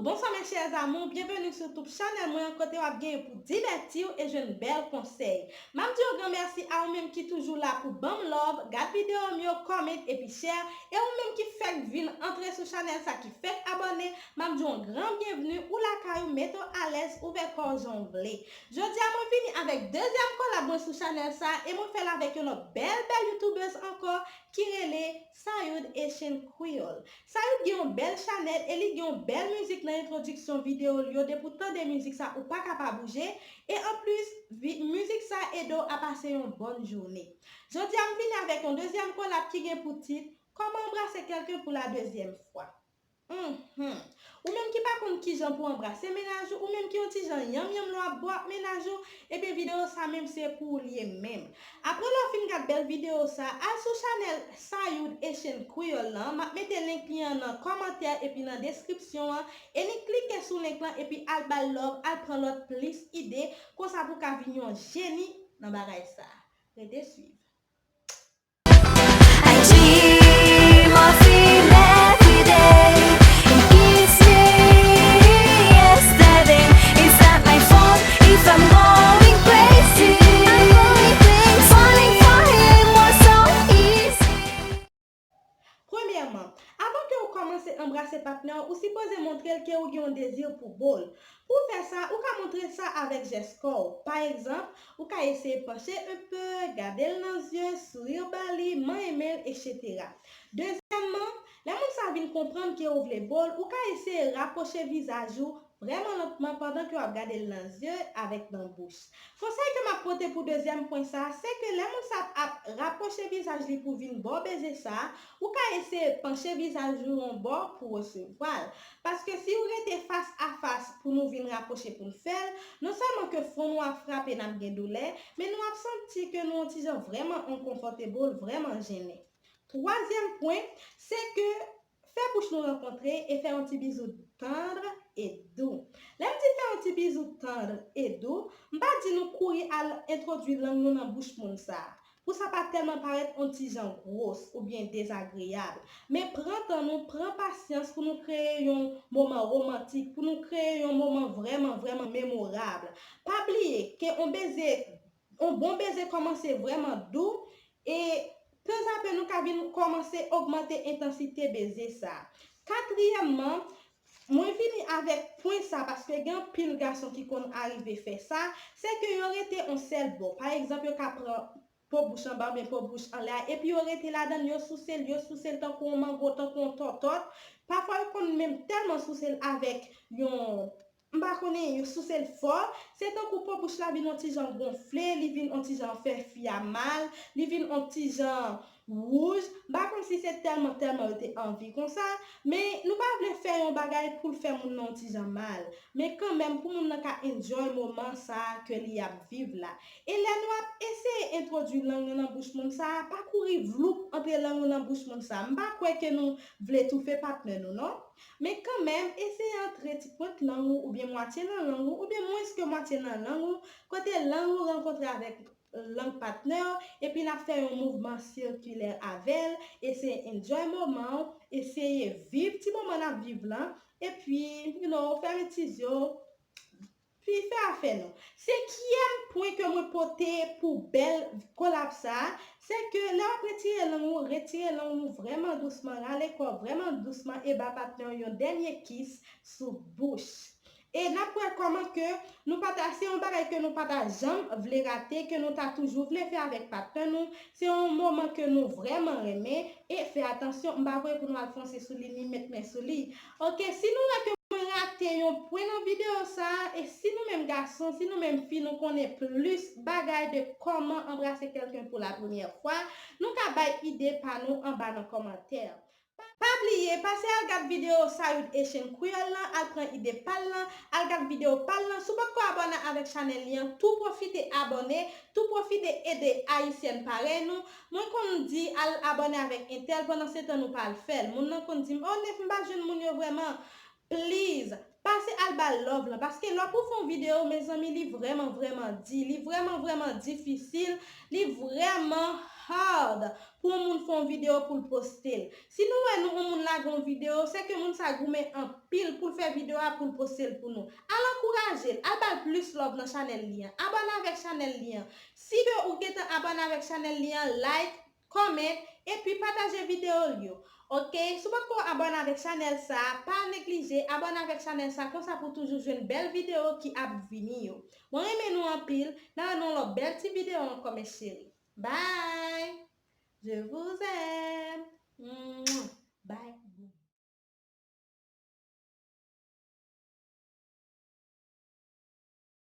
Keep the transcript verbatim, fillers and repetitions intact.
Bonsoir mes chers amours, bienvenue sur YouTube channel mwen, kote w ap genyen pou divèti w e jwenn bèl konsèy. M ap di yon gran mèsi a ou menm ki toujou la pou ban m love, gad videyo m yo, comment epi share. E ou menm ki fèk vin antre sou chanèl sa, ki fèk abòne, m ap di yon gran byenvni, ou lakay ou, mete w alèz, ouvè kò w jan w vle. Jodi a mwen vini avèk dezyèm kolab mwen sou chanèl sa, e mwen fè l avèk yon lòt bèl bèl youtubèz ankò ki rele Sayoud Haitian Creole. Sayoud gen yon bèl chanèl e li gen yon bèl mizik nan entwodiksyon videyo l yo. Depi w tande mizik sa, ou pa ka pa bouje. E anplis, vi- mizik sa ede w a pase yon bòn jounen. Jodi a m vini avèk yon dezyèm kolab ki gen pou tit Comment embrasser quelqu'un pour la deuxième fois. Mhm. Ou menm ki pa konn kijan pou anbrase mennaj ou, ou menm ki yon ti jan yanm yanm lè w ap bò ak mennaj ou, ebyen videyo sa menm se pou ou l ye menm. Apre lè w fin gad bèl videyo sa, al sou chanèl Sayoud Haitian Creole lan, m ap mete link li an nan kòmantè epi nan deskripsyon an, e ni klike sou link lan epi al ba l love, al pran lòt plis ide, konsa pou w ka vin yon jeni nan bagay sa. Rete swiv. I dream of him every day. He gives me yesterday. Is that my fault if I'm going crazy? Falling for him was so easy. Premyèman, avan ke w kòmanse anbrase patnè w, ou sipoze montre l ke ou gen yon dezi pou bo l. Pou w fè sa, ou ka montre sa avèk jès kò w. Pa egzanp, ou ka eseye panche enpe, gade l nan zye, souri ba li, manyen men l, etsetera. Dezyèmman, lè moun sa vin konprann ke ou vle bo l, ou ka eseye rapwoche vizaj ou vrèman lantman pandan ke w ap gade l nan zye avèk nan bouch. Konsèy ke m ap pote pou dezyèm pwen sa, se ke lè moun sa ap rapwoche vizaj li pou vin ba w beze sa, ou ka eseye panche vizaj ou yon bò pou resevwa l. Paske si w rete fas a fas pou nou vin rapwoche pou n fè l, non sèlman ke fwon nou ap frape, n ap gen doulè, men nou ap santi ke nou yon ti jan vrèman uncomfortable, vrèman jennen. Twazyèm pwen, se ke fè bouch nou rankontre e fè yon ti bizou tandr e dou. Lè m di fè yon ti bizou tandr e dou, m pa di nou kouri al entwodui lang nou nan bouch moun sa a, pou sa pa tèlman parèt yon ti jan gwos oubyen dezagreyab. Men pran tan nou, pran pasyans pou nou kreye yon moman womantik, pou nou kreye yon moman vrèman, vrèman memorab. Pa bliye ke yon beze, yon bon beze kòmanse vrèman dou, e pèzape nou ka vin kòmanse ogmante entansite beze sa. Katriyèmman, mwen vini avèk pwen sa, paske gen anpil gason ki konn arive fè sa, se ke yo rete yon sèl bò. Pa egzanp, yo ka pran po bouch anba oubyen po bouch anlè a, epi yo rete ladan l, yo souse l, yo souse l tankou yon mango, tankou yon tòtòt. Pafwa, yo konn menm tèlman souse l avèk yon, m pa konnen, yo souse l fò, se tankou po bouch la vin yon ti jan gonfle, li vin yon ti jan fè fi a mal, li vin yon ti jan wouj. M pa konn si se tèlman, tèlman yo te anvi konsa, men nou pa vle fè yon bagay pou l fè moun nan yon ti jan mal. Men kanmenm, pou moun nan ka enjoy moman sa a ke li ap viv la. E lè nou ap eseye entwodui lang nou nan bouch moun sa a, pa kouri vloup antre lang nou nan bouch moun sa a. M pa kwè ke nou vle toufe patnè nou, non. Men kanmenm, eseye antre ti pwent lang ou, oubyen mwatye nan lang ou, oubyen mwens ke mwatye nan lang ou, kote lang ou rankontre avèk lang patnè w, epi n ap fè yon mouvman sikilè avè l, eseye enjoy moman w, eseye viv ti moman n ap viv lan, epi, you know, fèmen ti zye w, pi fè afè nou. Senkyèm pwen ke mwen pote pou bèl kolab sa a, se ke lè w ap retire lang ou, retire lang ou vrèman dousman, rale kò w vrèman dousman e ba patnè w yon dènye kis sou bouch. E n ap wè kòman ke nou pa ta, se yon bagay ke nou pa ta janm vle rate, ke nou ta toujou vle fè avèk patnè nou. Se yon moman ke nou vrèman renmen. E fè atansyon, m pa voye pou nou al fonse sou li, ni met men sou li. Oke, si nou wè ke mwen rate yon pwen nan videyo sa a, e si nou menm gason, si nou menm fi, nou konnen plis bagay de kòman anbrase kèlken pou la premyè fwa, nou ka bay ide pa nou anba nan kòmantè. Pa, pa bliye, pase al gad videyo Sayoud Haitian Creole lan, al pran ide pa l lan, al gad videyo pa l lan. Si w potko abòne avèk chanèl li an, tou pwofite abòne, tou pwofite ede ayisyèn parèy nou. Mwen konn di al abòne avèk entèl, pandan se tan nou pa al fè l. Moun nan konn di m, "Oh, Nef, m pa jwenn moun yo vrèman." Please, pase al ba l love lan, paske lè w pou fè yon videyo, mezanmi, li vrèman, vrèman di, li vrèman, vrèman difisil, li vrèman hard pou yon moun fè yon videyo pou l poste l. Si nou wè nou yon moun lage yon videyo, se ke moun sa goumen anpil pou l fè videyo a pou l poste l pou nou. Al ankouraje l, al ba l plis love nan chanèl li an. Abòne avèk chanèl li an. Si ke ou gentan abòne avèk chanèl li an, like, comment, epi pataje videyo l yo. Ok, si w potko abòne avèk chanèl sa, pa neglije abòne avèk chanèl sa, konsa pou toujou jwenn bèl videyo ki ap vini yo. Mwen renmen nou anpil, n a wè nan yon lòt bèl ti videyo ankò, mes chéris. Bye! Je vous aime! Mouah. Bye!